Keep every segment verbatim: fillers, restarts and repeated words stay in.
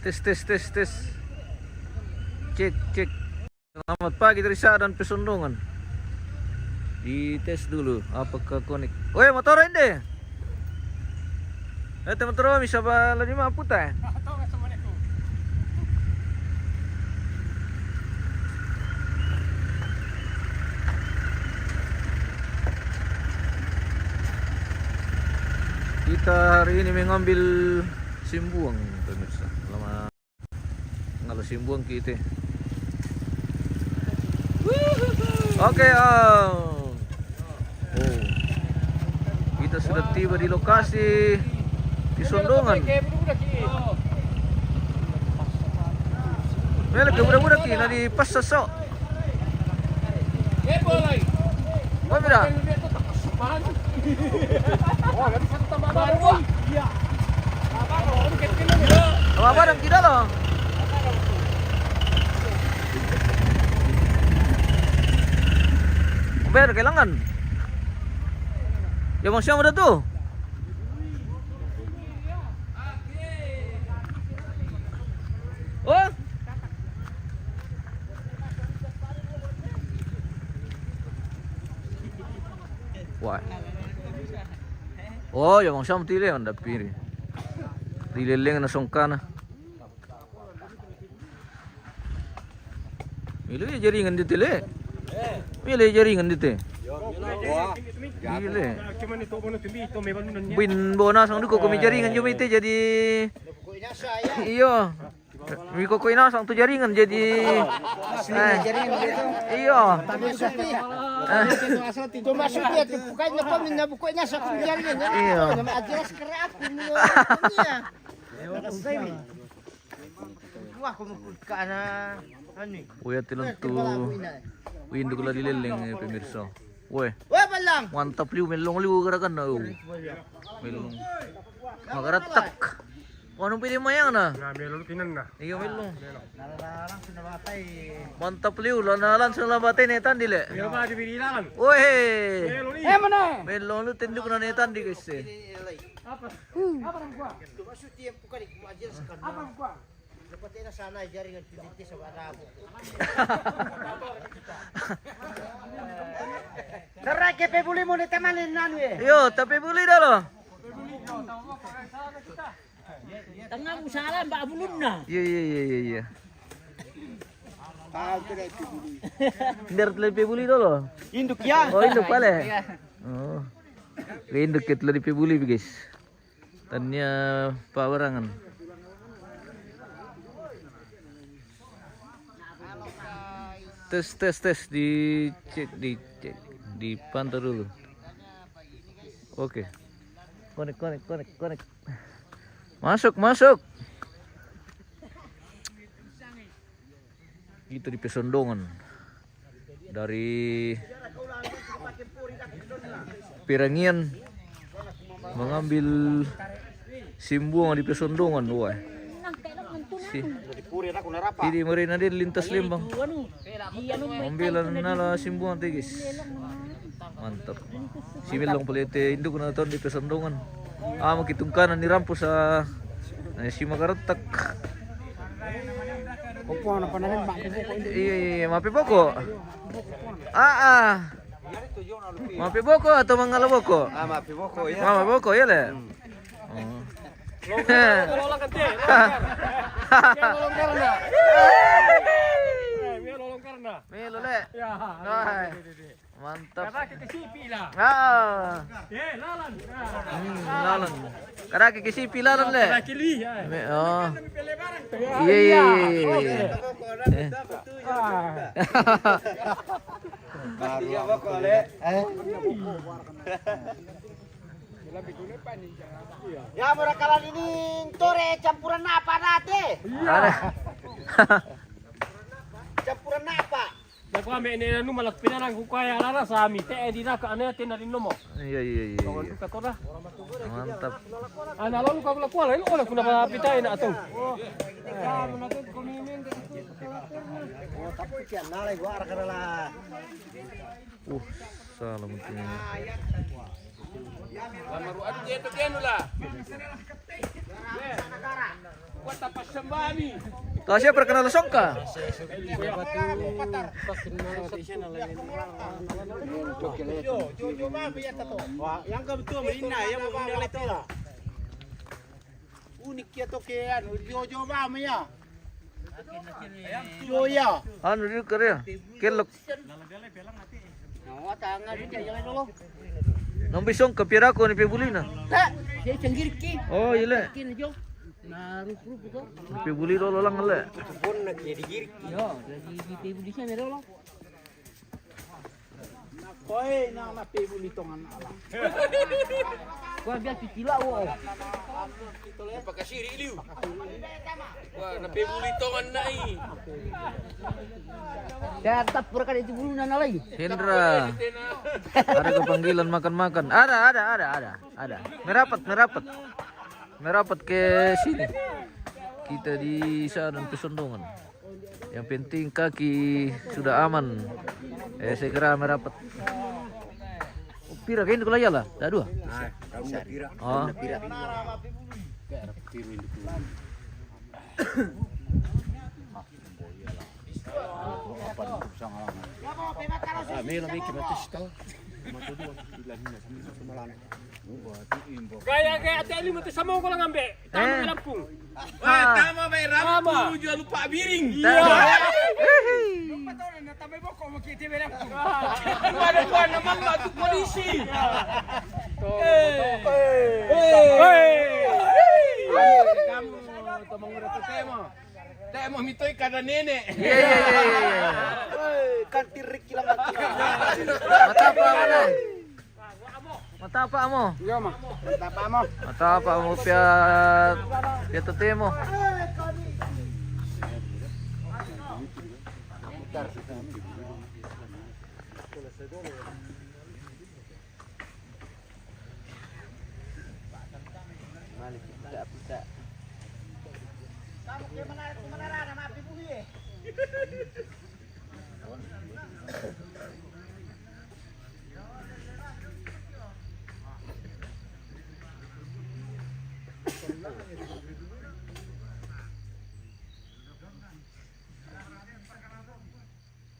Tes, tes, tes, tes. Cek, cek. Selamat pagi dari Sadan Pesondongan. Dites dulu apakah konek. Weh, motor ini. Eh, teman-teman, bisa bala lima putar. Kita hari ini mengambil simbuang, pemirsa. Lama kalau simbuang kita. Oke, oh. Oh. Kita sudah tiba di lokasi di Sondongan. Mele ke budak-budak ki na di pas sosok. Apa beda? Apa-apa dan tidak loh. Ber kelangan. Ya, Bang Syam ada tu. Oh. Wah. Oh, ya, Bang Syam tile anda piri. Dileleng na songkana. Milo ya jaringan di tele. Milo ya jaringan di te. Gile. Bin bona sang duko ko mi jaringan jumi te jadi. Iyo. Mi koko ina sang tu jaringan jadi. Eh. Iyo. Cuma sudah tu bukannya kau minta bukunya sang tu jaringan. Iyo. Nama aja sekarang aku ni. Wah, aku mau kana anu. Uya tilang tu. Windu kula dileleng, eh, pemirsa. Weh. Weh, balang. Mantap liu, melong liu gerakan na. Melong. Magaratak. Wanu pilih mayang na. Nah, melong kinan na. Iyo, melong. Mantap liu, lana langsung labatai netan dile. Melong ba di biri lalan. Weh. Melong ni. Eh, mana? Melong lu tenduk na netan di guys. Apa? Apa yang gua? Apa yang gua? Sarai ke pebuli mo ni teman ni nanu e. Yo, tapi buli dah lo. Tengah musalah mbak bulunna. Iya, iya, iya, iya, iya. Biar lebih buli dulu. Induk ya. Oh, induk pale. Oh. Induk kita lebih buli, guys. Tanya Pak Warangan. Tes, tes, tes, dicek, dicek, dipantau dulu. Oke. Konek, konek, konek, konek. Masuk, masuk. Itu di Pesondongan. Dari Perangian mengambil simbuang di Pesondongan, wah. Si. Ini mereka di lintas Lembang. Membela nala simbuang tegis. Mantap. Si Melong pelete induk na tahun di Pesondongan. Ah, makitungkanan ni rampus ah. Nah, si makaretak. Opo na panahin ba? Iya, iya, iya, mape boko. Ah, ah. Mape boko atau mangala boko? Ah, mape boko ya. Mama boko ya le. Oh. Longkar, longkar, longkar. Longkar, longkar, longkar. Eh, biar longkar na. Melo le. Ya. Mantap. Kada kikisipi la. Ah. Eh, lalan. Hmm, lalan. Kada kikisipi lalan le. Kada kili, eh. Me, oh. Iya, iya, iya, iya. Eh. Ah. Baru aku le. Eh. Ya, murakalan ini tore campuran apa nate? Iya. Campuran apa? Daku ame ne anu malak pinarang ku kaya lara sami te di raka ane te na di nomo. Iya, iya, iya, iya. Kawan duka toda. Mantap. Ana lalu ka kula kuala ini oleh kuna ba pita ina atu. Oh, tapi kian nalai gua arah kana la. Uh, salah mungkin. Lamaru adu dia tu kenu lah. Kuat apa sembani? Tasia perkenal songka. Jo, jo, jo, maaf ya, Tato. Wah, yang ka betul merina, yang mau merina itu lah. Unik ya to ke, anu, jo, jo, maaf ya. Jo, ya. Anu, dia kere. Kelok. Nombi songka piara ko ni pe bulina. Tak, dia cenggirki. Oh, iya le. Kin jo. Na rup-rup ko. Ni pe buli dolo lang le. Bon na dia digirki. Yo, lagi di pe buli siya meron lo. Na koi na na pe buli tongan ala. Kua biar kikila wo. Pakasiri liu. Wah, na pe buli tongan nai. Saya tetap pura kada itu bulu nana lagi. Hendra. Ada kepanggilan makan-makan. Ada, ada, ada, ada, ada. Merapat, merapat. Merapat ke sini. Kita di sana pesondongan. Yang penting kaki sudah aman. Eh, segera merapat. Oh, pira kain kula yala? Dah dua. Ah, kamu dah pira? Oh. Kamu dah pira? Ah, mela miki matista. Matodua, pila mina sambil satu malam. Gaya, gaya, ate lima tu sama ko lang ambe. Tama. Eh. Lampung. Wah, tama, bay, rampung, jual lupa biring. Iya. Hihi. Lupa tahu na tambah boko mo kiti bay lampung. Ada kuan na mama tu polisi. Eh. Eh. Kamu to mangura to temo. Temo mitoi kada nene. Iya, iya, iya, iya, iya. Eh, kan tirik kilang mati. Matapa mana? Matapa mo? Iyo, ma. Matapa mo. Matapa mo pia, pia totemo. Malik, puta, puta.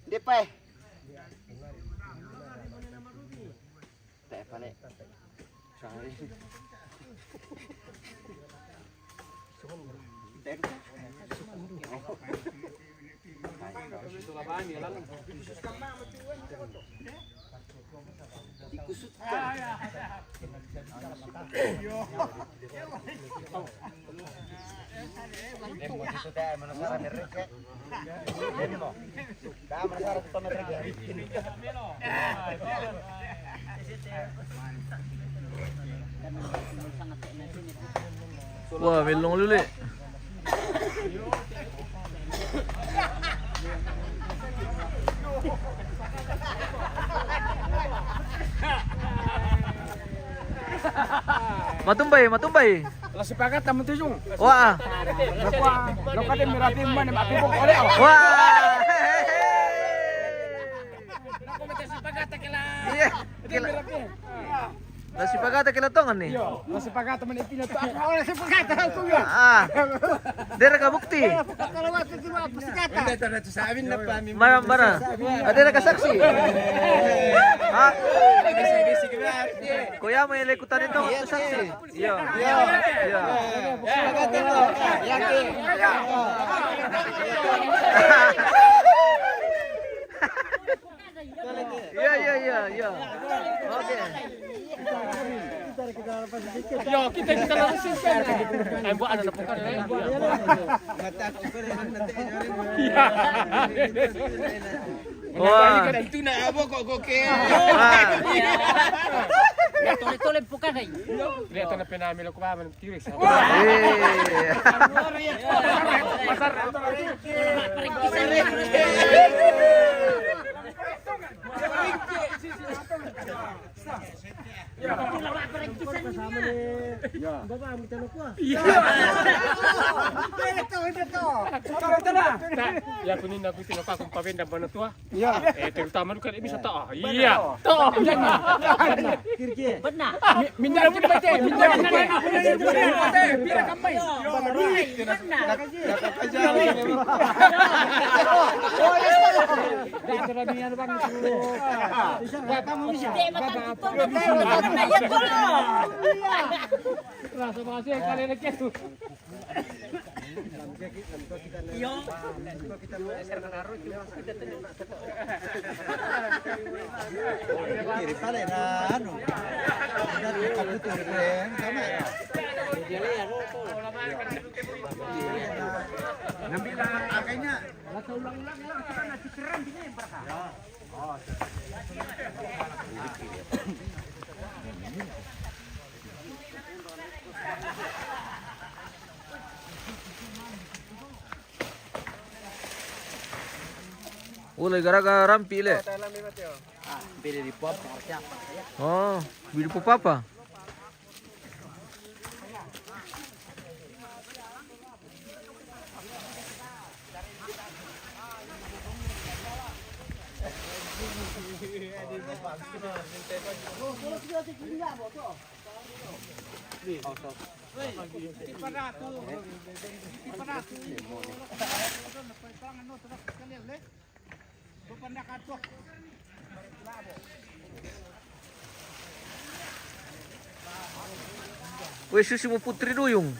Depai. Te pale. Wah, melong lule. Matumbai, matumbai. Lasi pagata mo tujung. Wah. Nako, nako de mirapi mo ni mapi ko kole. Wah. Nako mo lasi pagata kila. Iya. Kila. Lasi pagata kila tongan ni. Iyo, lasi pagata mo ni pina to. Ako lasi pagata to yo. Ah. Dera ka bukti. Pagata lawat to, di ba? Pasikata. Hindi to na to sa amin na pa. Mara, mara. Ada ka saksi? Ha? Kuya, may likutan ito, saksi. Iya. Iya. Iya. Iya, iya, iya, iya. Oke. Yo, kita, kita langsung kan. Ay, buat ano na po ka na yan. Iya. Wah. Ito na abo ko, ko kaya. Ah. Tole, tole, bukan, ay. Lihat na pinamilo ko ba man tiris. Eh. Baba, ang tano ko, ah. Iya. Ito, ito, ito. Ito, ito na. Aku ni, aku tino aku pabenda bana tua. Iya. Eh, terutama tu kan bisa tak? Iya. Tak. Benar. Minta kita baca. Minta kita baca. Pira kamai. Benar. Rasa masih kali lagi tu. Ulai garaga rampi le. Oh, bili pupapa. Weh, susi mo putri duyung.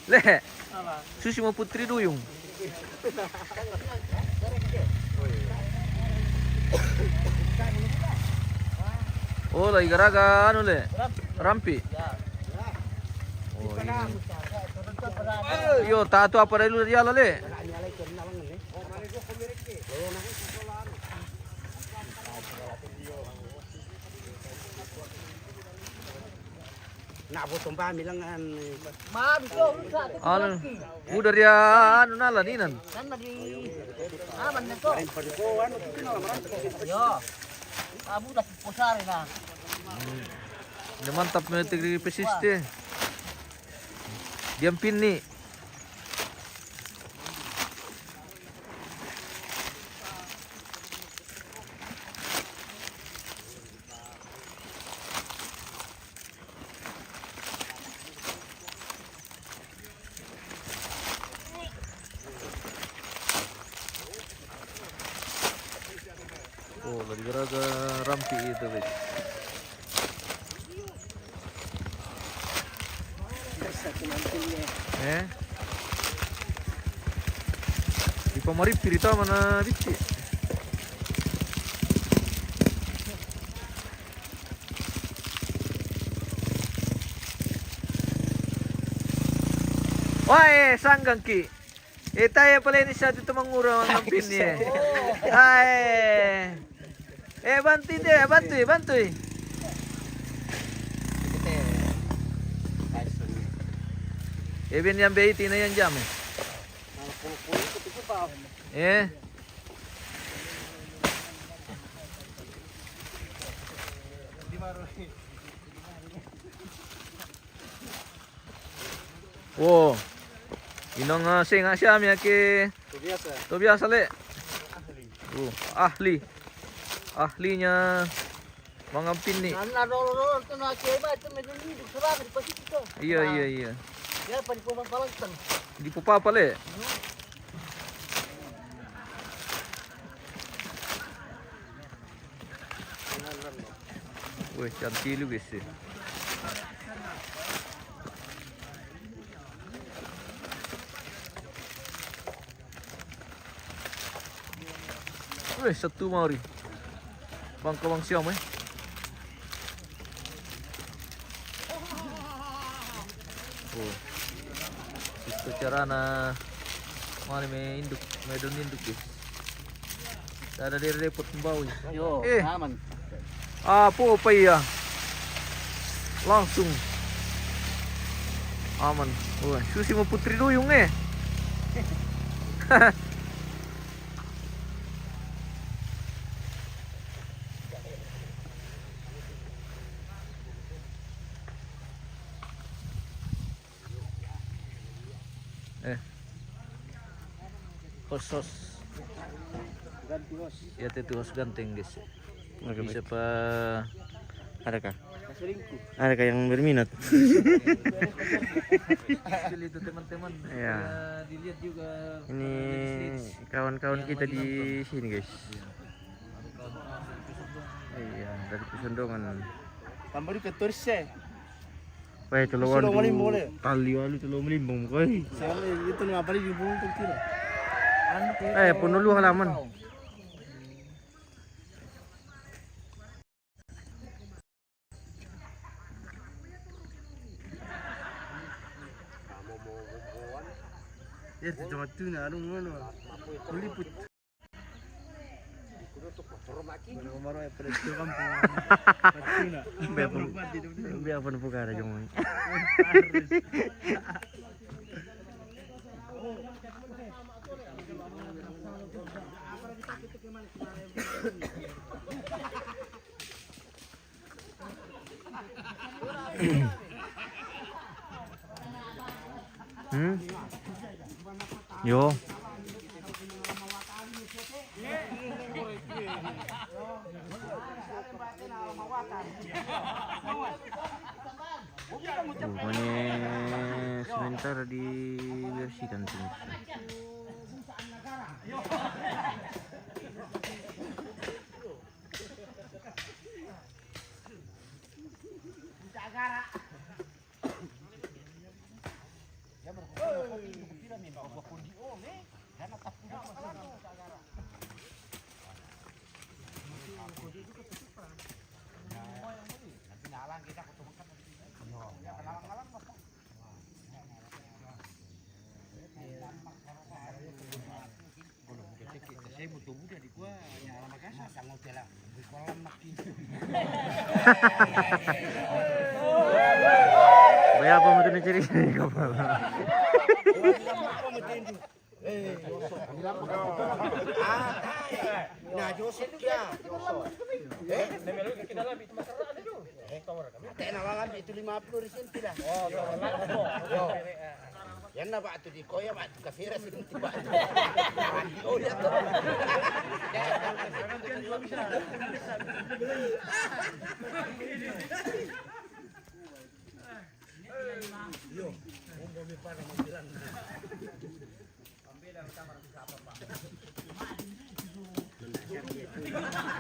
Le. Susi mo putri duyung. Oh, lagi garaga anu le. Rampi. Oh, iya. Yo, tatu apa dulu dia le. Nak potong paham bilang kan. Ma, bisa rusak tu. Anu, udah dia anu nala ninan. Kan lagi aman na to. Yo. Abu dah posare na. Ini mantap metik di pesiste. Diam pini. Oh, lagi garaga rampi itu, guys. Eh? Di pamari pirita mana bici? Wah, eh, sanggang ki. Eh, tayo pala ini sa atin mangura ang pin niya. Ay. Eh, bantu dia, bantu, bantu. Eh, bin yang bayi tina yang jam. Eh. Oh. Inong, ah, singa siya, miyake. Itu biasa. Itu biasa, le. Oh, ahli. Ahlinya mangampin ni. Iya, iya, iya. Di pupapa, le. Weh, cantik lu, guys, eh. Weh, satu mari. Bang, kawang siam, eh. Oh. Itu carana. Mana me induk, me don induk, guys. Ada dari repot membawa. Yo, eh. Aman. Apa, apa iya? Langsung. Aman. Wah, susi mo putri duyung, eh. Eh. Host, host. Ganti host. Ya, itu host ganteng, guys. Oke, bisa baik. Pak. Adakah? Selingkuh. Adakah yang berminat? Kecil itu, teman-teman. Iya. Ya, dilihat juga. Ini kawan-kawan kita di sini, guys. Iya. Iya, dari Pusondongan. Tambah di ketur se. Weh, telu. Telu walu, telu walu. Tali walu, telu melimbung, koi. Saya itu nggak apa di bulu tuh kira. Eh, pun dulu halaman. Ya, itu cuma tuna, aduh, mana? Kuliput. Baru kemarin ya, pada itu kampung. Tuna. Biar pun, biar pun buka ada jong. Hmm? Yo. Tuh, mana sementara dibersihkan tuh. Bayar apa macam ni cari ni kapal? Nah, Joseph dia. Eh? Tena lalam itu lima puluh risin pila. Yo. Yan na ba tu di koya ba tu kafira sin ti ba tu. Oh, ya tu. Yo, bombo mi para mabilang.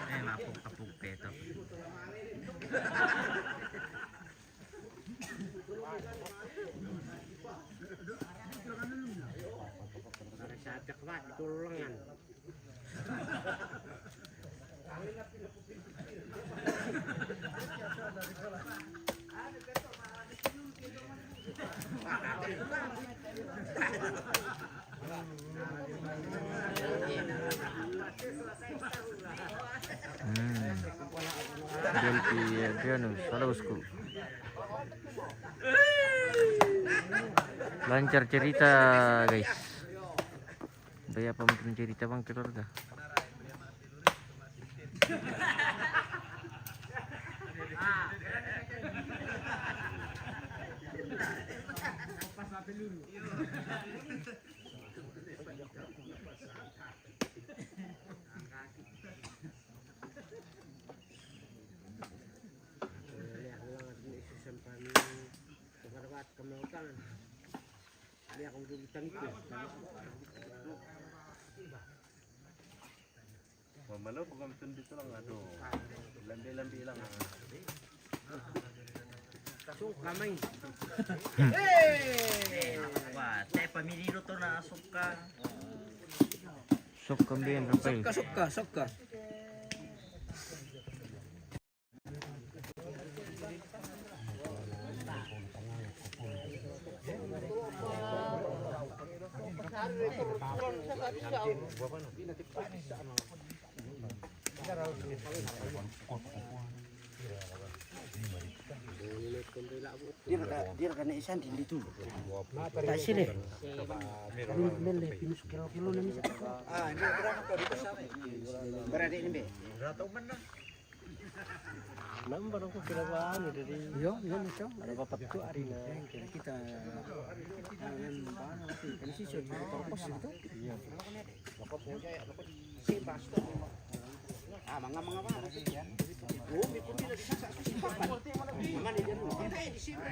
Eh, mapuk-kapuk peto. Sadak, Pak, tulengan. Hmm. Delphi Adrianus, halo bosku. Lancar cerita, guys. Baya apa mungkin cerita bang keluarga? Mamalo ko kami tun dito lang, aduh. Lambi-lambi lang. Suka, main. Eh, wah, te pamili to na suka. Suka, Rafael. Suka, suka, suka. Dia ka, dia ka ne isan di itu. Tak sini. Mele pinus kilo-kilo ni. Ah, ini berapa kau di sana? Berada ini be. Berapa mana? Nambah aku kira anu dari. Iya, iya, macam. Ada bapak tu hari na. Kira kita. Kan si sudah terpos gitu. Iya. Ah, manga, manga, manga. Oh, mi kundi lagi sa, sa, sa, sa. Manga ni dia dulu. Kita di sini.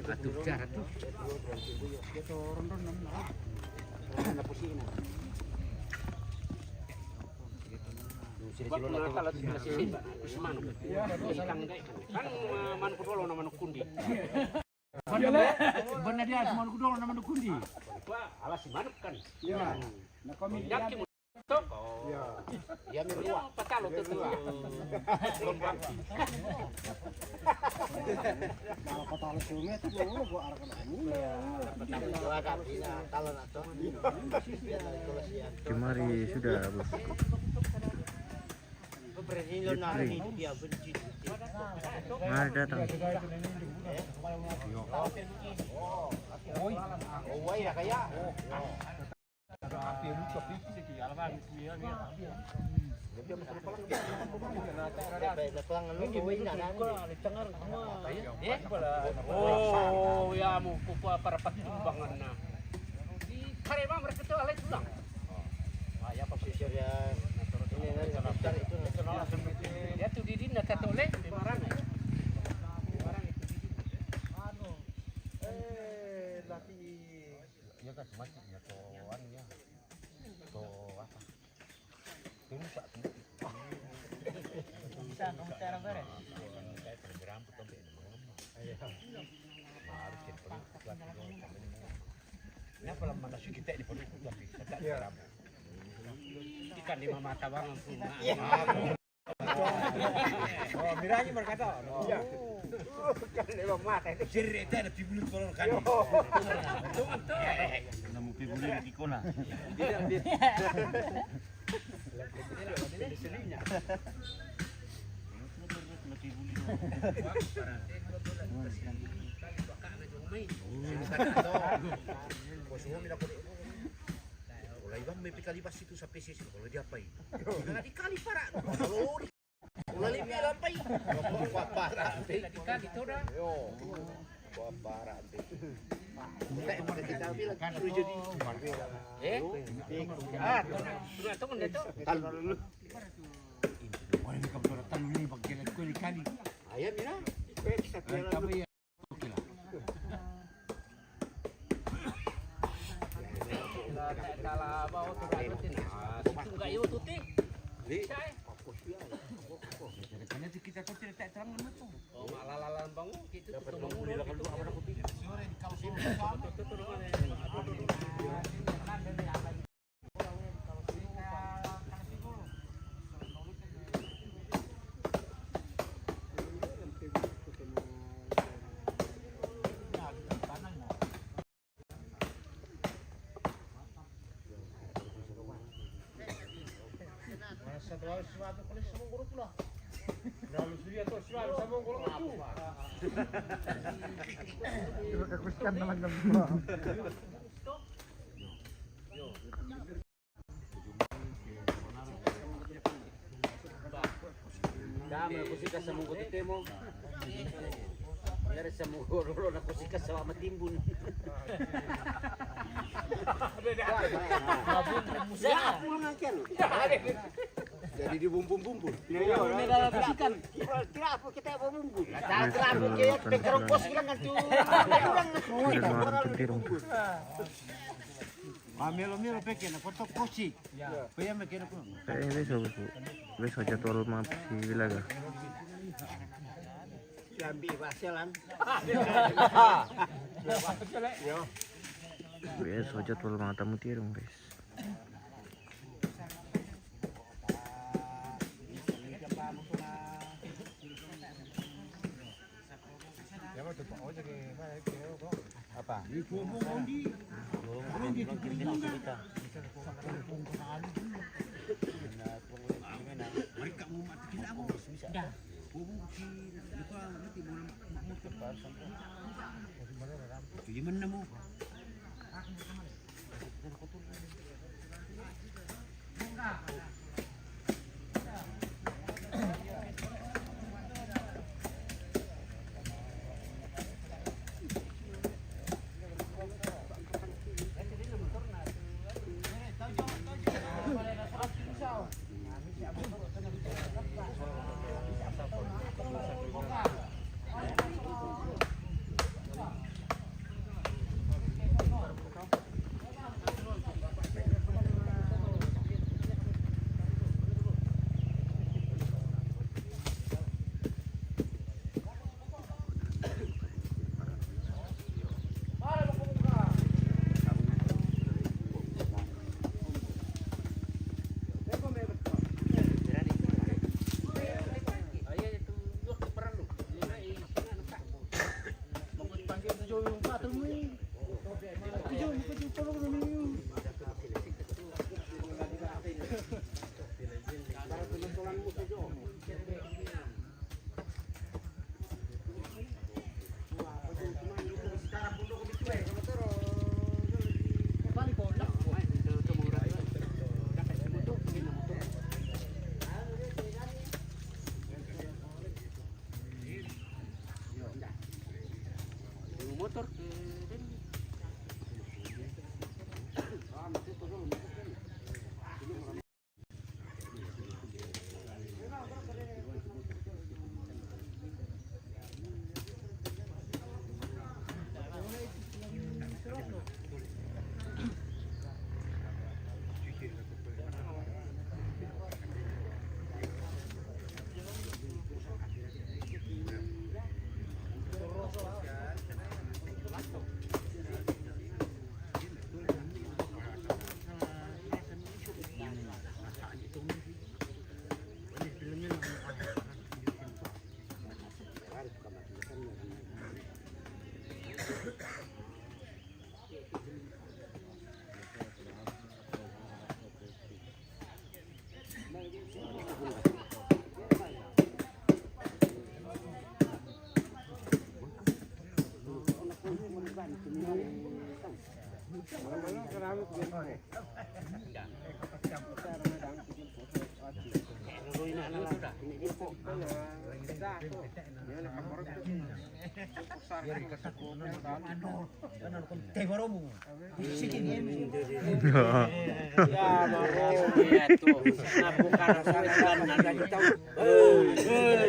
Atu bicara tu. Kan, eh, manuk dolo na manuk kundi. Benar dia, manuk dolo na manuk kundi. Wah, alas si manuk kan. Iya. Nah, kami Yakin. Iya. Iya, mi dua. Patalo tu dua. Kalau patalo sungai tu, gua arahkan anu. Patalo dua kan, iya, talo na to. Kemari sudah, Bos. Mari datang. Oh, ya, mau kuku apa rapat timbangan, nah. Di karema mereka tu alai tulang. Ah, ya, apa sisir ya. Ini, ini, itu, itu. Ya, tu diri nak kata oleh, marang, ya. Marang itu diri. Anu, eh, laki. Ya kan, mati, ya, to, anu, ya. To, apa? Itu rusak, tu. Bisa, kamu cara beres. Saya program tu sampai. Iya. Harus kita perlu kuat, kita perlu. Kenapa lama masuk kita di perlu kuat, tapi saya tak. Iya. Ikan lima mata bangun tu. Iya. Oh, miranya berkata. Iya. Kan lima mata itu. Sirri itu ada pibulu tolong kan. Iya. Betul, betul. Nemu pibulu di kona. Iya, iya. Kalau ibang may pikalibas itu sa P C C, kalau dia apa itu? Kalau di kali para. Kalau di, kalau di bilang apa itu? Kuat para. Di kali tu dah. Yo. Kuat para. Kita bilang terus jadi. Eh? Ah, tu, tu, tu, tu. Kalau dulu. Wala ni kabutara tanu ni bagyan ko ni kani. Ayan, mira. Ay, kami yan. Okay lang. Kanya kita to, kita terang naman to. Oh, maalala lang ba mo? Kita to, tumulong. Terima kasih, kan, teman-teman. Dame la cosita sa monggo ti temo. Dari semua dulu nak kusikas sama matimbun. Ya, pulang akhir. Jadi dibumbun-bumbun. Ya, ya, ini dalam bisikan. Tidak apa kita bumbun. Tidak apa kita pekerokos bilang kan tuh. Tidak mau penting. Amelo-melo peke na koto kosi. Pea me kena kuno. Eh, besok, besok, besok jadwal mampir si Bilaga. Jambi Baselan. Yo. Besok jadwal matamu tirung, guys. Apa?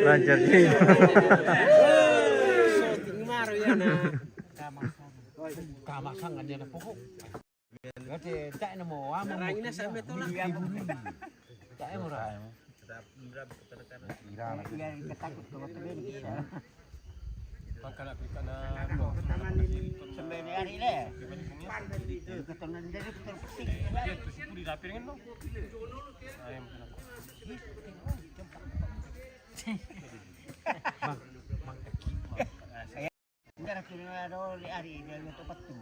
Lancar sih. Kamasangan dia na pokok. Ngati tak na mo amo. Sarangina sa beto na. Tak mo ra. Ira na. Iya, katakut ko to ben. Pagkana pika na. Sembeni ari le. Ketongan dari keton petik. Dia tu sipuli dapir kan no. Ayam kena. Bang, bang. Ndara kina do le ari dia lo to patu.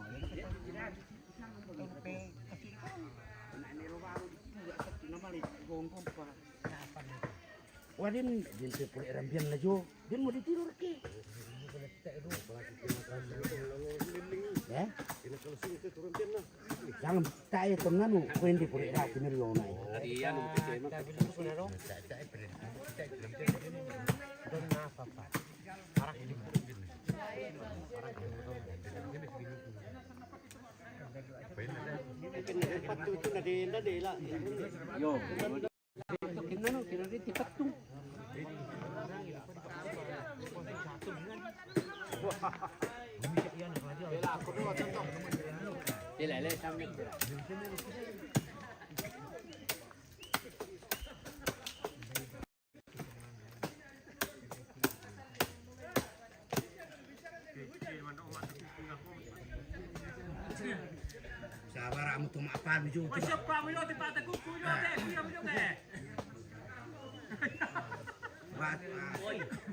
Pe kasi ko. Na ne ro baru juga satu nama le gonggong pa. Wadin din pe pule rambian na jo. Din mo di tidur ke. Ya? Jangan tae tenganu kuendi pure ra kimir yo nai. Iya, nung kecil mah. Don apa, Pak? Parah ini. Yo. Kena no, kena dia cepat tu. Dia lah, dia lah, dia lah. Sabar, amu tu mapan ju. Masuk pa mu yo, di pata kuku yo, te, kuya mu yo, te. Bat, bat.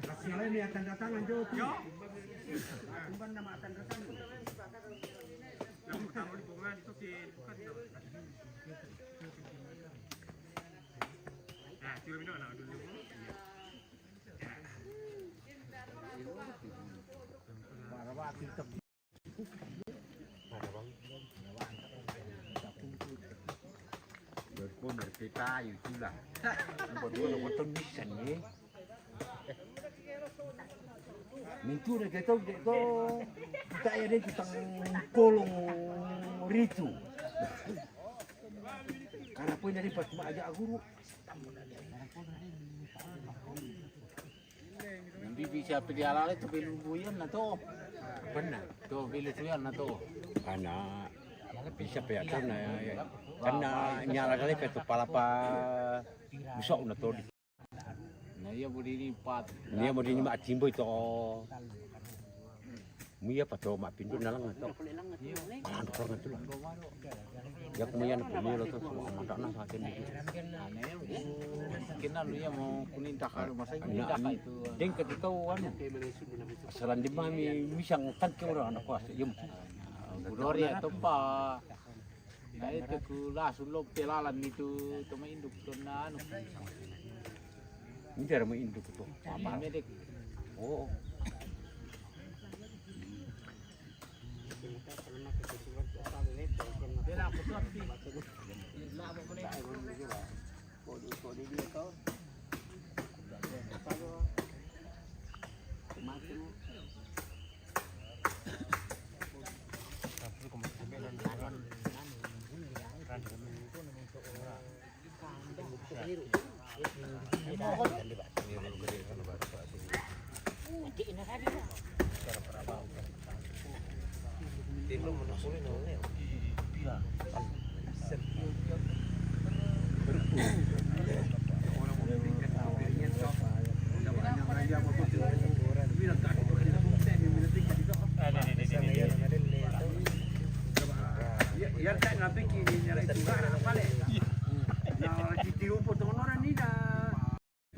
Kasih lain ni, tanda tangan jo. Yo. Tumban nama tanda tangan. Kamu taruh di bunga, itu si, bukan. Nah, curi minum, nah, dulu. Mintu na kita udah to. Kita ya deh kita kolong ritu. Karena pun dari pas ma aja guru. Nanti bisa pili ala itu pili buyan na to. Benar. To pili buyan na to. Karena bisa pe to na, karena nyala kali pe to palapa busok na to. Na iya budi ni pat. Iya budi ni ma timbo ito. Muya pato ma pindo na lang to. Iya. Malang to lang to. Ya kumuya na pumilo to. Mata na sa akin dito. Kena lu ya mau kuning tak kalau masa ini tak itu. Deng ka to anu. Salan di mami misang tangke orang anak kuasa. Iya. Budori ya to pa. Na itu ku lasu lo pelalan itu toma induk to na anu. Ini cara mau induk to. Apa? Medek. Oh.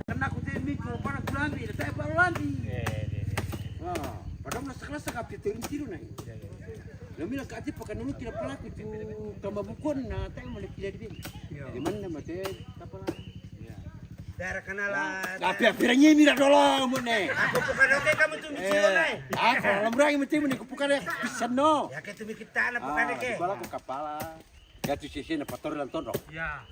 Kena ku te mi ko para kulambi, te pa kulambi. Padahal masa kelas ka pito rin tiro na. Nami na kati pa kanunu tira pala ku tu kama bukon na te mo le pila di. Di mana mate tapala. Dara kanala. Tapi apirangi mira dolo mo ne. Aku bukan oke kamu tu miciro na. Aku lamburangi mate mo ne ku pukare. Bisa no. Ya ke tu mi kita na pukare ke. Bala ku kapala. Ya tu sisi na pator lan tondok. Ya.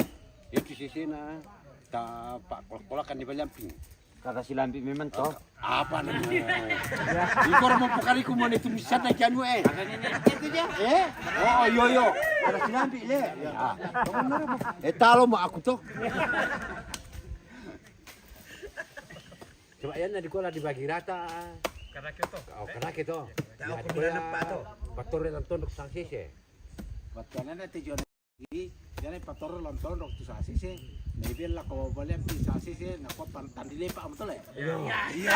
Ya tu sisi na ta pa kolak-kolakan di balamping. Kaka silambi memang to. Apa na? Iko mo pukari ku mo ne tu misat na kianu eh. Eh? Oh, yo yo. Kaka silambi le. Eh talo mo aku to. Coba ya na di kola dibagi rata. Karena kita. Oh, karena kita. Tahu aku bilang apa to? Pator lan tondok sang sisi. Batana na te jona di jana pator lan tondok tu sasese. Na ibel la ko bale pi sasese na ko pan tandile pa am tole. Iya. Iya.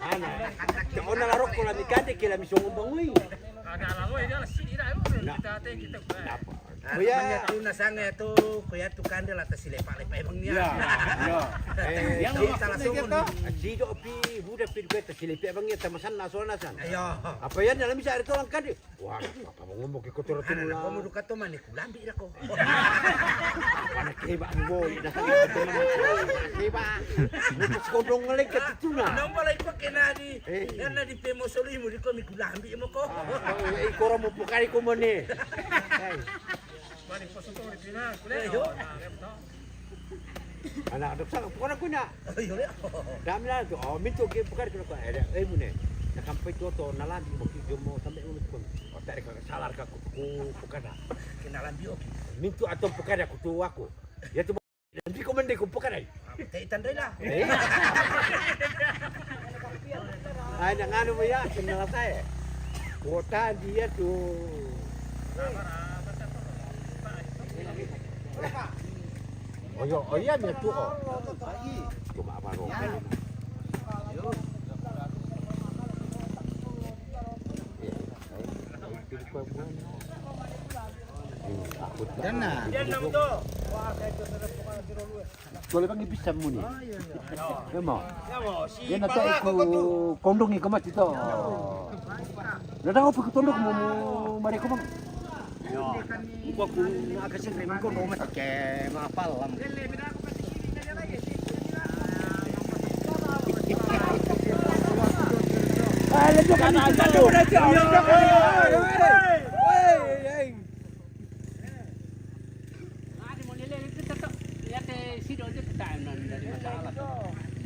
Ana. Te ona la roko la mi kande ke la mi songo bangui. Ada la lo ya la si ira lo kita te kita. Napa? Kuya tu na sanga tu kuya tu kande la ta sile pa le pa bang ya. Iya. Iya. Eh, yang kita la songo. Sido pi buda pi kuya ta sile pa bang ya ta masan na so na san. Ayo. Apa ya na la mi sa ira to lang kande. Wah, apa mau ngomong ke kotor tu lah. Kamu duka to mane kulambi ira ko. Mana keba boy dah. Keba. Mutus kodong ngelek ke tu na. Nomor lagi pakai nadi. Yang nadi pemo solimu di ko mi kulambi mo ko. Ikora mo pukari ko mone. Mane poso to di pina kule. Anak dok sa ko na kuna. Dami la to. Oh, minto ke pukari ko. Eh, mune. Sampai tuo to nalambi oki jomo sampai ulu ko. O tare ka salar ka ku ku pukada. Ke nalambi oki. Mintu ato pukada ku tu aku. Ya tu lambi ko mende ku pukada. Te itan rela. Eh? Ai na nganu mo ya kenal saya. Kota dia tu. Oh iya, oh iya, dia tu, oh. Cuma apa, oh. Iya, iya. Iya, aku tak. Dan nah. Boleh panggil bisa muni. Memang. Dia nak tahu ku kondong ni kemat itu. Dah tahu apa ku tondong mu, mu mari kau bang. Yo. Gua ku nak kasih reming kau rumah. Oke, mapal lam. Ah, dia tu kan, dia tu kan.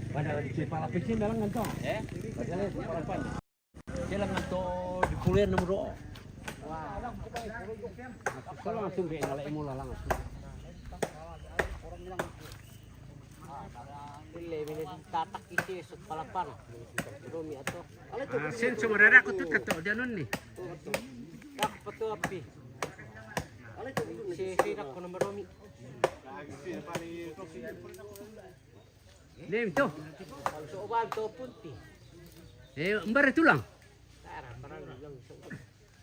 Pada di kepala pecin dalam ngantong. Eh? Pada di kepala pan. Sila nganto di kuliah nomor dua. Aku langsung be ngalai mula langsung. Ile mine tatak ite sut palapan. Romi ato. Ah, sen cuma rara aku tu tato dia nun ni. Tak petu api. Si si nak kono meromi. Dem to. Soban to punti. Eh, embar tulang.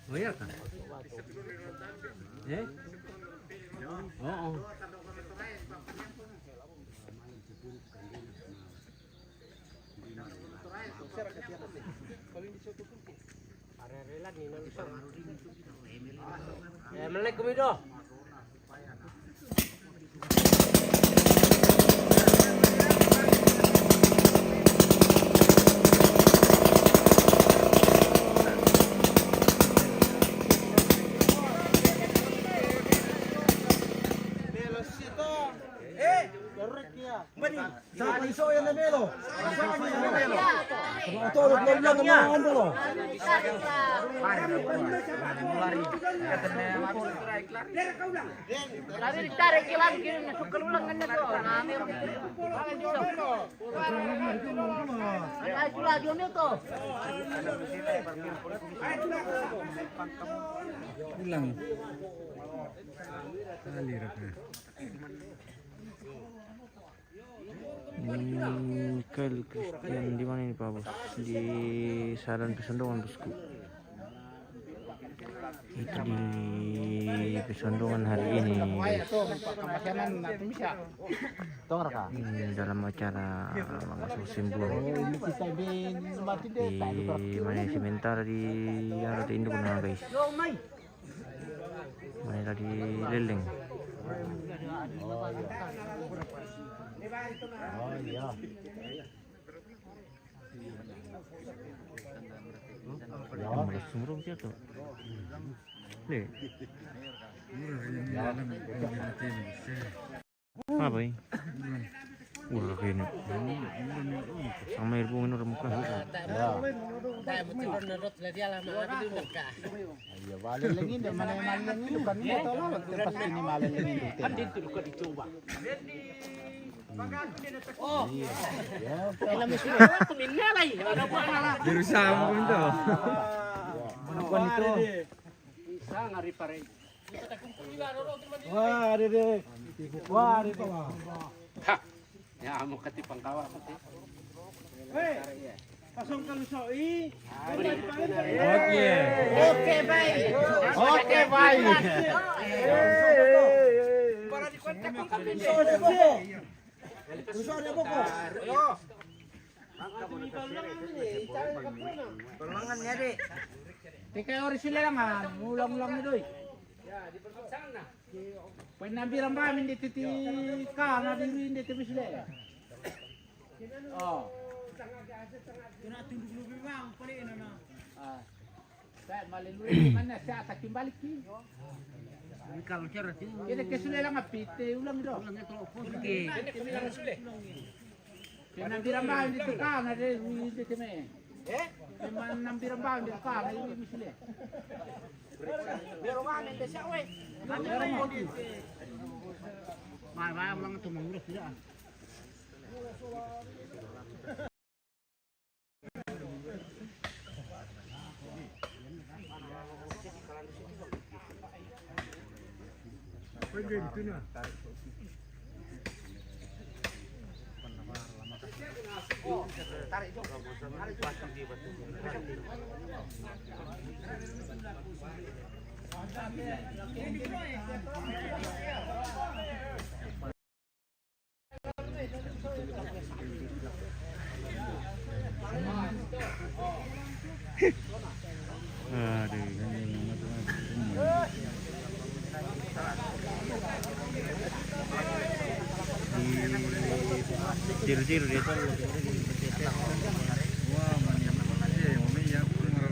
Oh iya kan? Eh? Oh, oh. Eh, melek kumido. Pulang. Tali raka. Hmm, Michael Christian di mana ini, Pak Bos? Di Saran Pesondongan, Bosku. Itu di Pesondongan hari ini, guys. Hmm, dalam acara masuk musim buah. Di mana sementara di yang ada induk, nah, guys. Mana tadi leleng. Oh iya. Malas sumurung siya to. Le. Apa ini? Wah, kayak ini. Sama air bunga orang muka. Ya. Iya, balik lagi, dah mana yang lagi, bukan ini, tolong, lepas ini malam ini. Kan dia itu bukan dicoba. Oh. Iya. Ya. Aku minta lagi. Berusaha pun tuh. Bukan itu. Bisa ngari pare. Wah, ada deh. Wah, ada deh. Ha. Ya, mau kati pangkawa kati. Hei, pasang kalusoi. Oke. Oke, baik. Oke, baik. Para di kontak kong kami. Kalusoi, boko. Ayo. Tolongan ya, Dek. Teka ori silelangan, ulang-ulang ni doi. Pwede nambira mbami ndete ti kana diri ndete misile. Oh. Kena tunduk lebih bang, paling enak. Ah. Saya maling dulu mana saya tak kimbalik ki. Ini kalau cara tu. Kita ke sulelang api te ulang do. Ulang itu pun ke. Pwede nambira mbami ndete kana diri ndete me. Eh? Memang nambirang bang, biar kau, ini misile. Biar rumah, nanti siap, weh. Mai, mai, ulang tu, mengurus tidak. Aduh, ini jil-jil dia tu. Wah, mana yang mana yang kurang.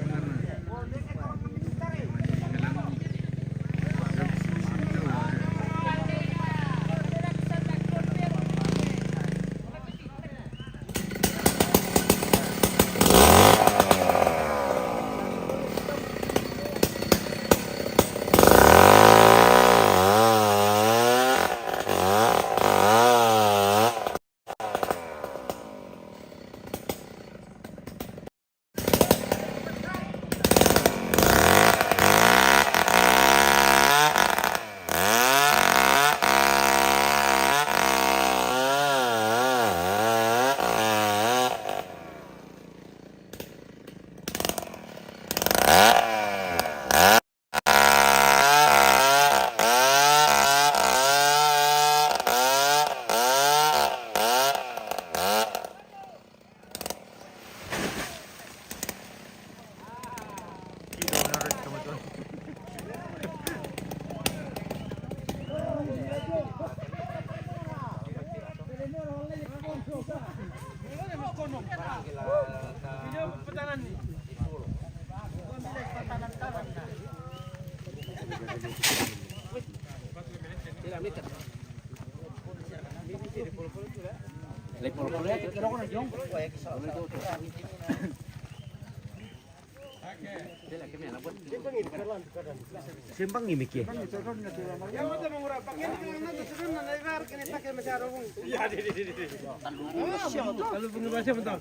Simpang ini ke? Kalau pengen bahasa betul.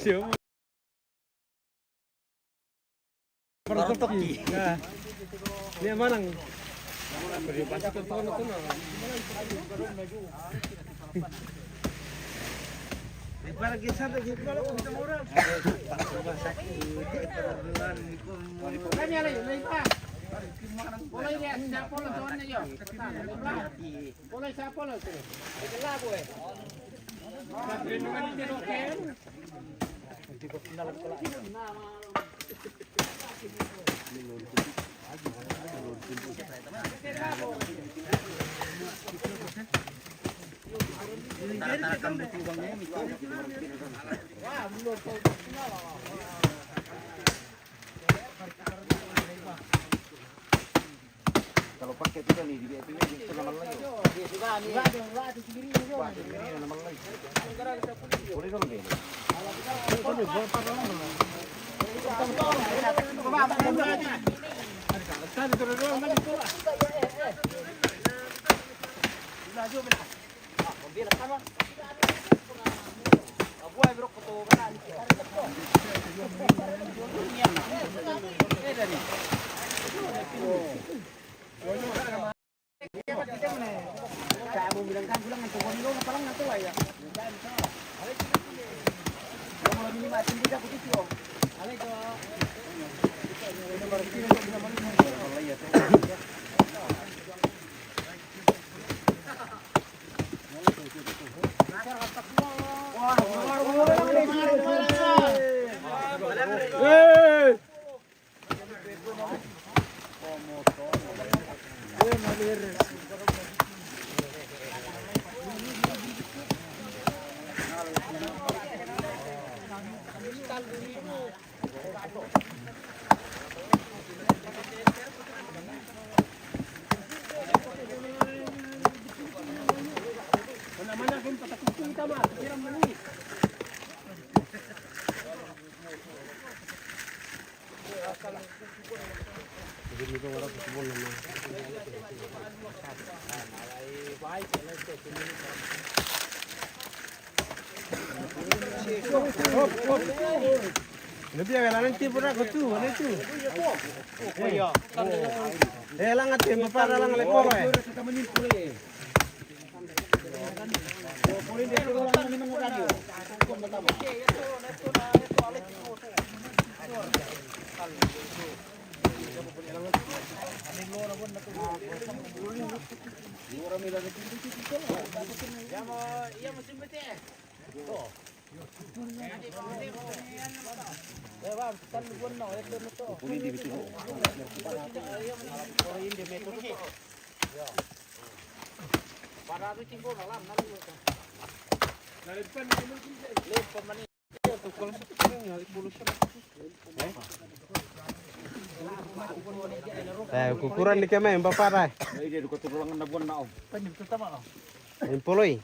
Siapa? Partoki. Nah. Ini manang. Para kita kita kalau kita murah. Kami ada yang lain, Pak. Mulai dia siapa lo tuan aja. Mulai siapa lo tu? Itulah gue. Kalau pakai tu kan ni, dia tu ni, dia tu nama lain. Wah, dia ni nama lain. Boleh dong dia. Lebih ya, lain tipu nak tu, mana tu? Eh, eh, lang ati, mapara lang le polo eh. Eh, ukuran ni kemai, empat parai. Ini dia dukung tulang na buan na om. Empoloi.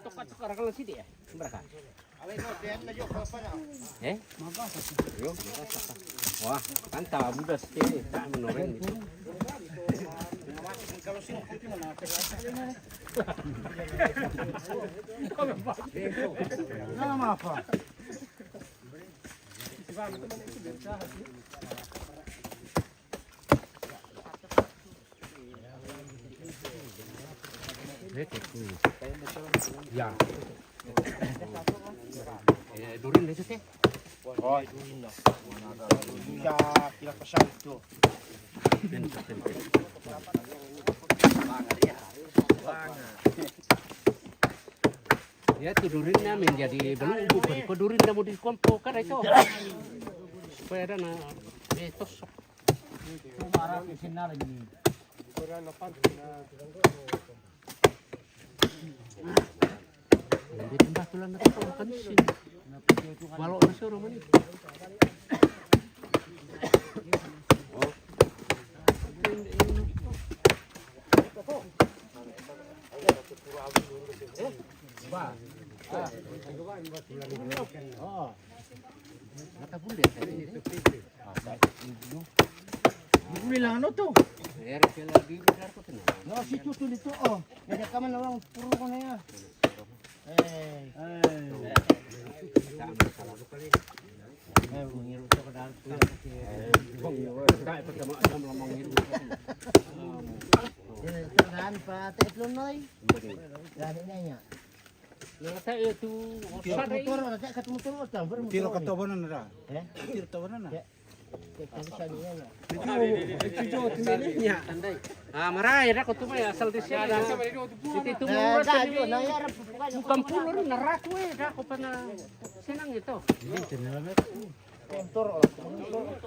Tokat sekarang kalau sini ya, mereka. Eh? Wah, kan tahu udah sih, tak menoren itu. Nama apa? Ya. Eh, durin deh, Sus, ya. Oh, durin dah. Bisa kira pasal itu. Ya, tu durin na menjadi belum bukan ko durin na mau dikompo kada itu. Supaya ada na betos. Hindi rin ba tulang na ito, makansin. Walo na siya, Roman. Ba? Ah. Oo. Nakabuli, eh. Buli lang ano to? Meron sila bibig ko to. No, si Tuto dito, oh. Kaya ka man lang, puro ko na yan. Eh. Eh. Eh, mangiru to ka dahil ko. Eh, bang, eh, kahit pagka mga alam lang mangiru. Eh, ito, daan pa, Teflon, Noy. Daan na niya. Nasa ito, motor, nasa kat motor, motor. Tiro ka tawanan na. Eh? Tiro tawanan na. Ya. Ah, maray, ra ko tumay, asal di siya. Iti tumulong na kami. Bukan pulo rin, narato eh, ra ko pa na sinang ito. Motor, oh.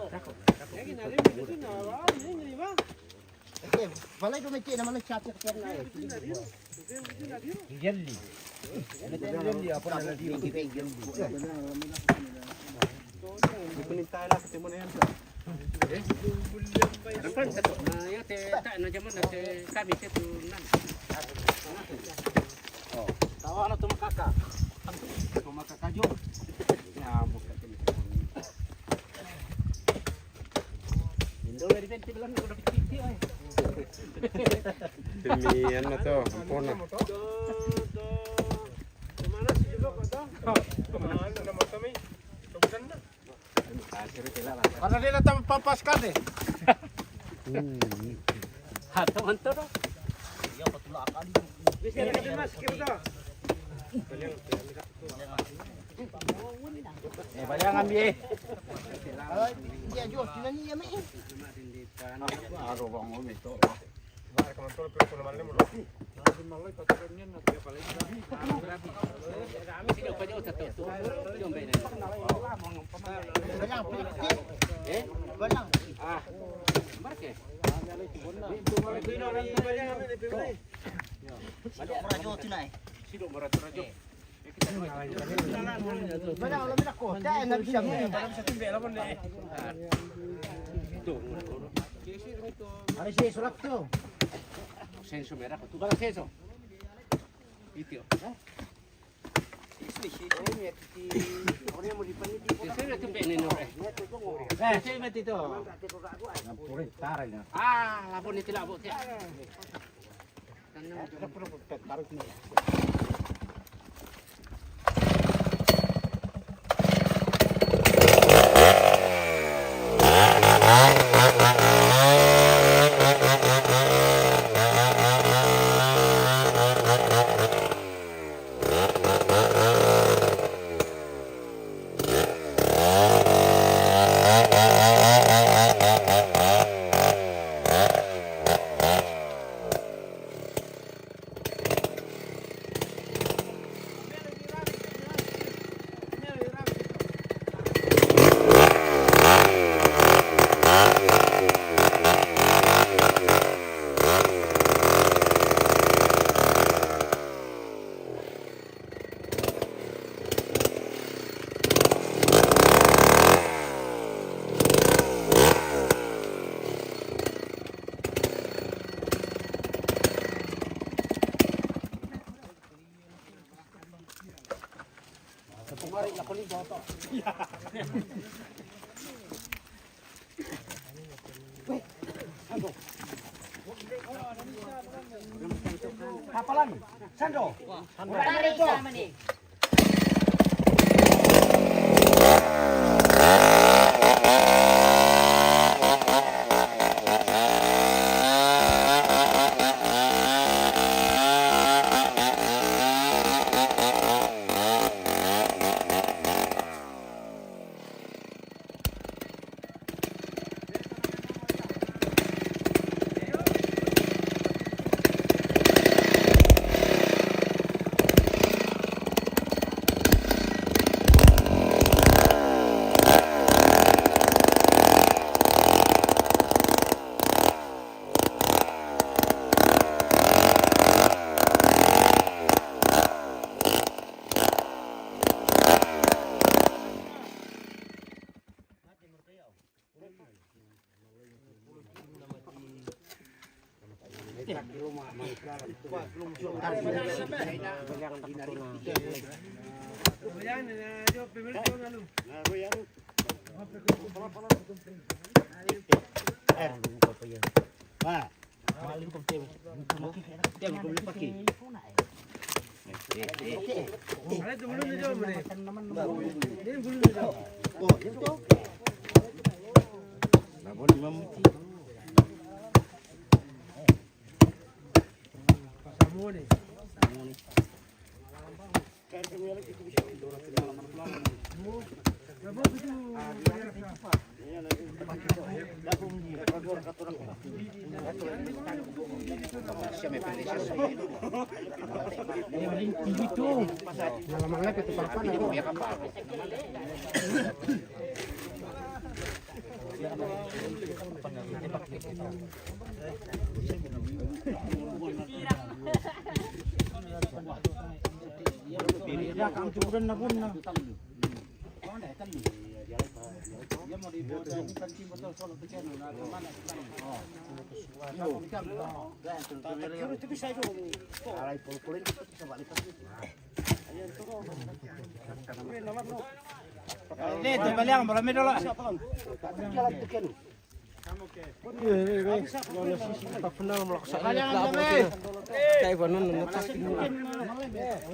Ra ko. Balay ko may tiyan naman ang chat. Jelly. Jelly, apa na jelly? Ito yung tayo lang sa timo na yan, sir. Eh? Ano pa? Na, yate, ta, na jaman, na, te, kami, te, tu, nan. Oh, tawa na tumakaka. Tumakaka, Jo. Ya, buka. Dumi ano to, ampona. Para di na tayo papaskad eh. Hato man to, no? Bisa na kasi mas, kaya to. Eh, bayangan, bi, eh. Ay, hindi, Diyos, yun ang iya, may. Araw bang umito? Balang, pilit, eh. Balang. Ah, marke. Mura, Diyos, yun ay. Wala, wala, wala ko. Dahil na siya mo. Ano siya, sulat ko? Senso, mera ko. Tukar senso. Ito. Senso, ito, pe, nino, eh. Eh, senso, ito. Ang puri, taray na. Ah, labo ni tila, abo, tiya. Sando. Sando.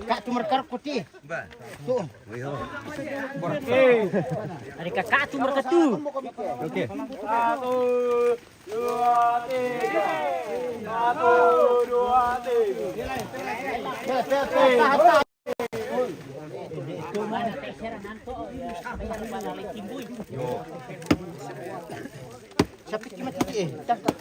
Kak tu merkar kuti. Tu. Ari kakak tu merkatu. Oke. Satu, dua, tiga. Satu, dua, tiga. Sapit ki matiti eh. Tangkap.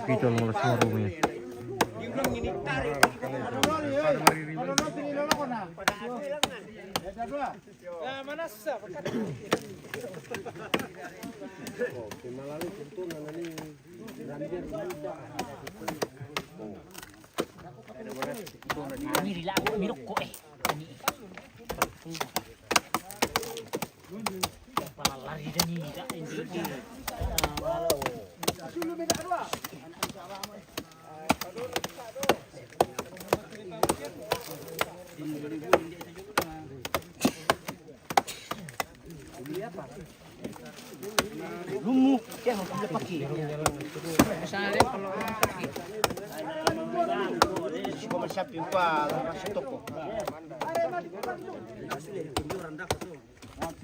Kita mau suara rumahnya. Ini di lagu, mirukko, eh. Ini. Pala lari dan ini, Kak, ini. Lumu, dia mau pakai. Misalnya kalau pakai. Siapa siapa yang pa, masih toko.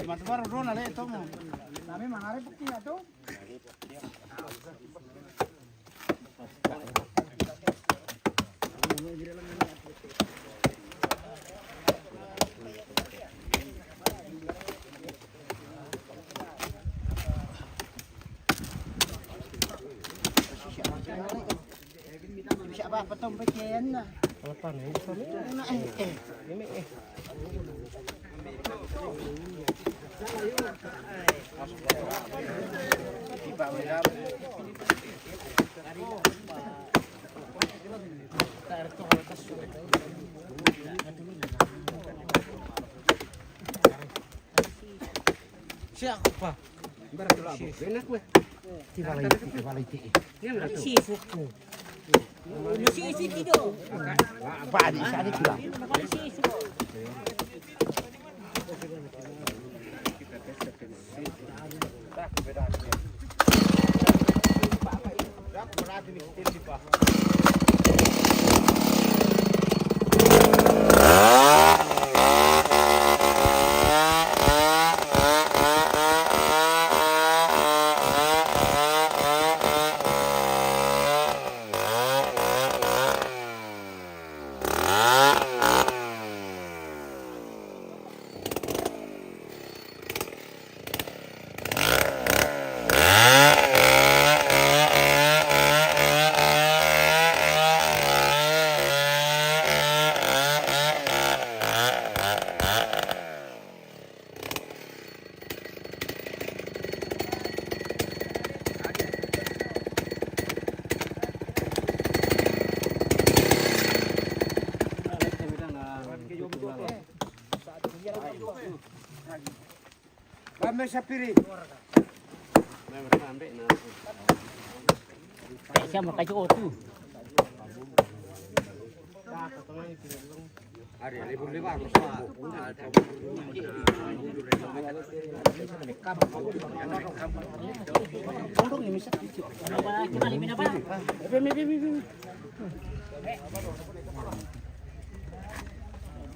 Mas baru dona le tomo. Kami manare bukti ya tu. Siapa petong pecian na. Apa nih? Ini eh. Siapa? Ti bala ite, ti bala ite. Sifu. Sifu tido. Apa di sana ti bala? Sifu. Bambe sapiri. Siapa kaji otu? Hari libur lebar.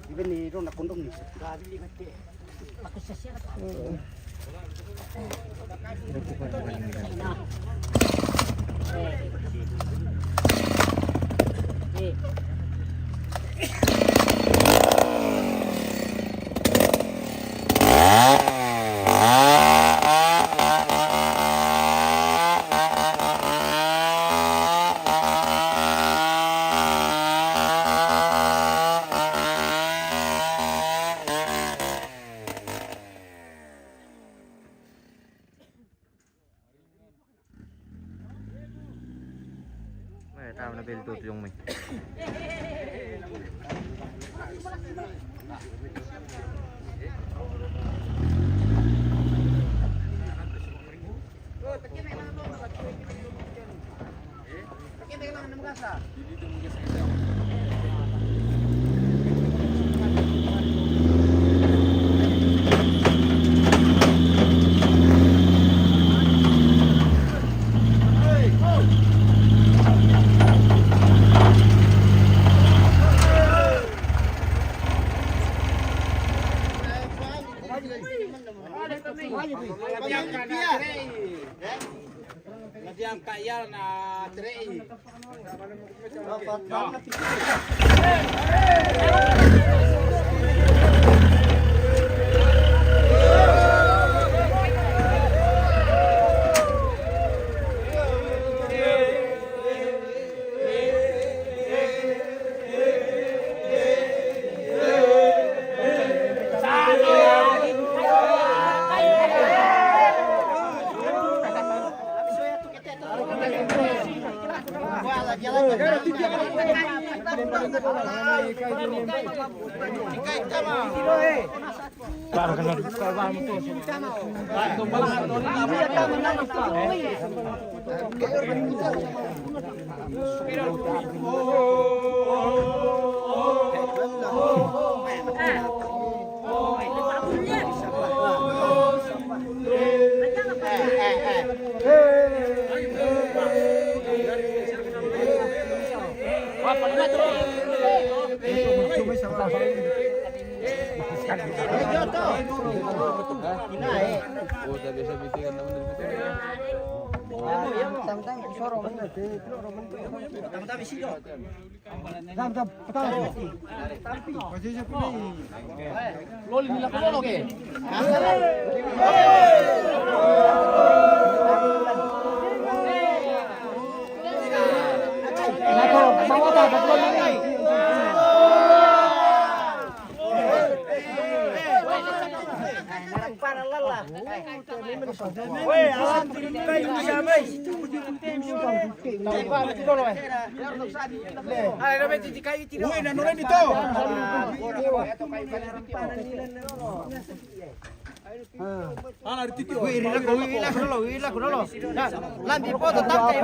Ibe ni ronda kondong ni. Eh, tama na bel tu yung may. Kaya na trei. Wih, rira ko, wih, wih, laku dolo, wih, laku dolo. Nah, lambi poto tau kai.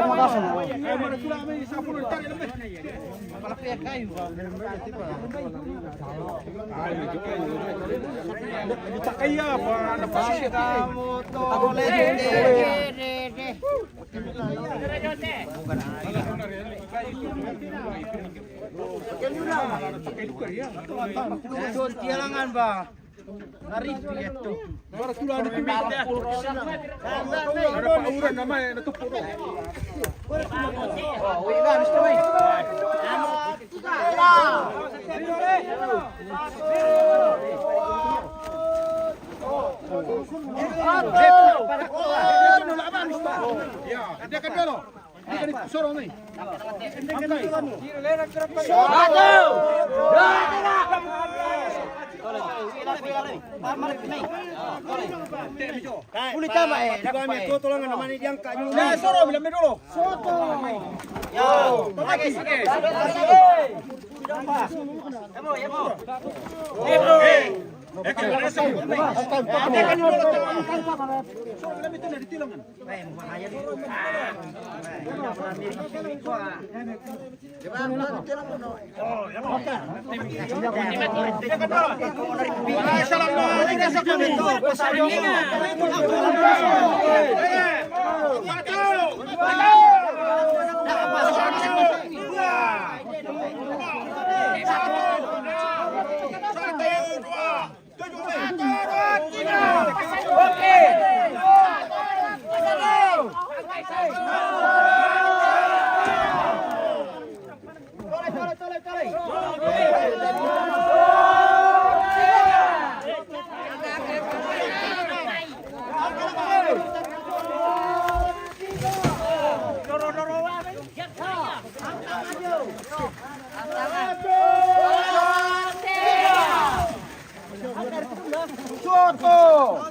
Tialangan ba. Ngari tu. Baru tu lah ada pimpinan. Ada Pak Lurah nama yang ada tu poro. Oh, wih, dah, mesti, wih. Ya, dia kan dulu. Ini kan suruh ni. Angkai. Satu, dua, tiga. Boleh tambah, eh. Dua meter tolong nama ni diangkat dulu. Dah, suruh bilang dulu. Satu. Ya. Okey, okey. Kamu, ya, kamu. Eh, bro. Eh, bro. Soto.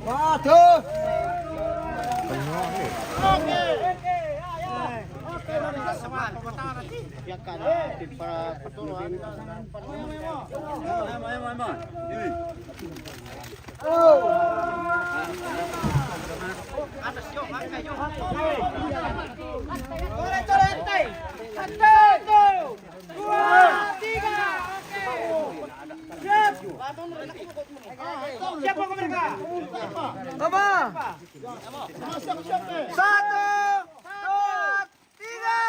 Waduh. Satu, dua, tiga. Siap. Siap, Pak Komerka. Apa? Satu, dua, tiga.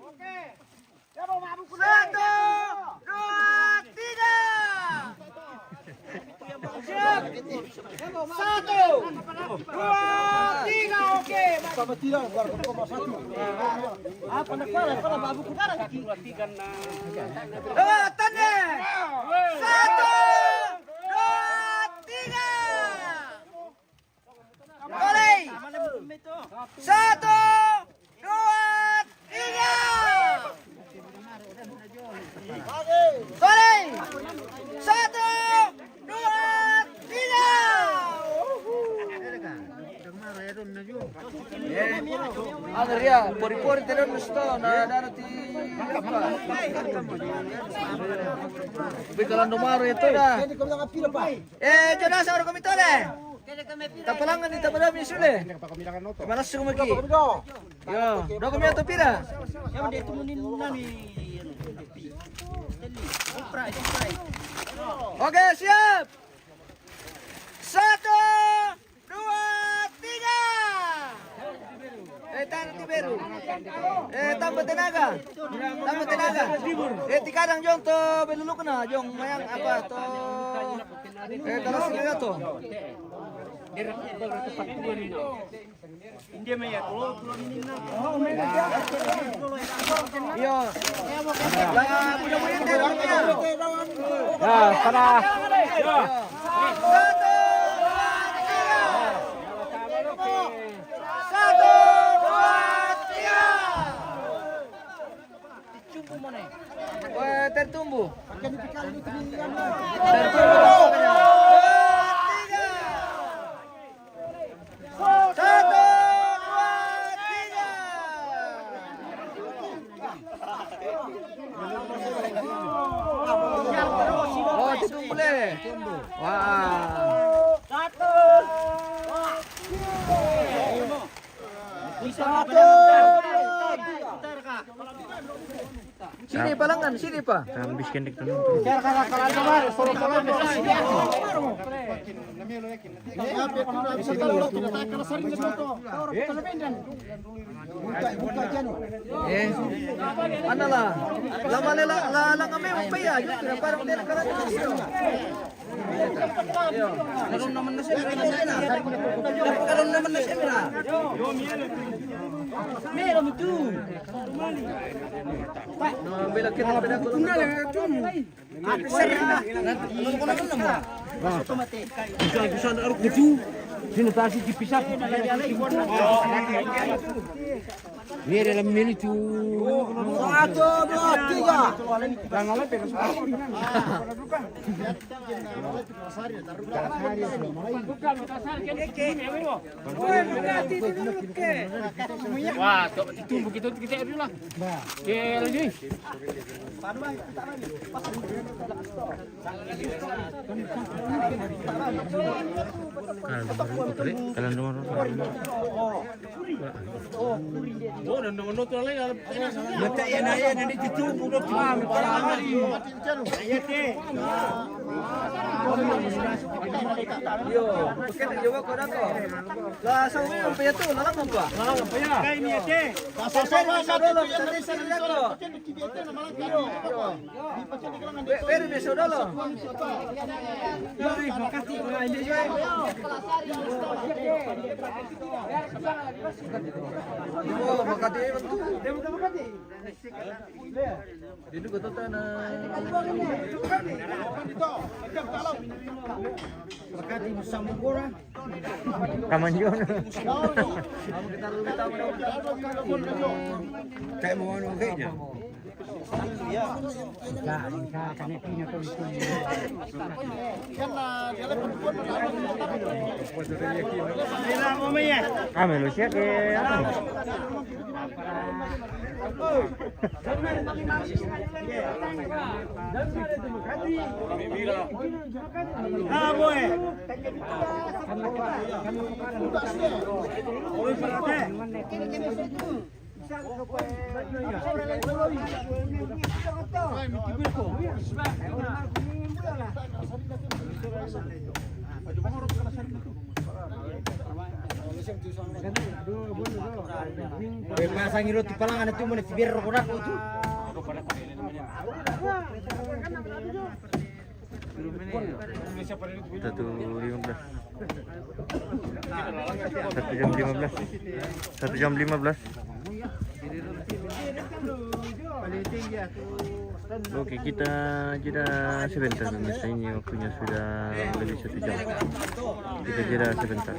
Oke. Satu, dua, tiga. Siap. Satu, dua, tiga, oke. Apa nak pala, pala babu kudara kaki. Dua, tanda. Satu, dua, tiga. Tolei. Satu, dua, tiga. Tolei. Satu, dua, tiga. Ada dia, pori-pori terus sto, na dana ti apa? Bikalan domaro itu dah. Eh, jodoh sa ora komitore. Tapalangan di tapadami sule. Malas ko maki. Yo, dua ko mi ato pira? Oke, siap. Satu, dua, tiga. Eh, tahan ti beru. Eh, tambah tenaga. Tambah tenaga. Eh, tikadang jong to beluluk na jong mayang apa to. Eh, kalau sini to. Iyo. Lah, punya-punya dia, punya. Nah, pada. Satu, dua, tiga. Wah, tertumbu. Tertumbu. Satu, dua, tiga. Oh, tertumbu le. Wah. Satu. Sini, palangan, sini, pa. Tambis kendek tu. Eh, mana lah? Lama lela, la, la kami upaya, juga para mendela kalau. Iyo. Karon naman na siya, mira. Karon naman na siya, mira. Mira mo tu. Bila kita pala ko. Bisa, bisa na arok ko tu. Sino tasi di pisa? Mira lang minute. Satu, dua, tiga. Wah, tu, itu begitu kita dulu lah. Oke, lagi. Kanan rumah, kanan rumah. Oh, dan dengan nonton lagi. Mata ya, na ya, na di situ, budak cuma. Iyo, bukan dia jawab kau dah kau. Lah, sama yang punya tu, lalang apa? Lalang apa ya? Kayak ini ya, teh. Pasal saya dulu, pasal saya dulu. Pe-, pero ni sodolo. Oh, makati man tu. Dito ko to na. Makati mo sa Mugura. Kaman yun. Kaya mo ano, okay niya. Ah, me lo decía que, ah. Ah, boy. Pasangi roti palang, ada tu mana tibir rokok aku tu. Satu lima belas. Satu jam lima belas. Satu jam lima belas. Oke, kita jeda sebentar, pemirsa. Ini waktunya sudah lebih satu jam. Kita jeda sebentar.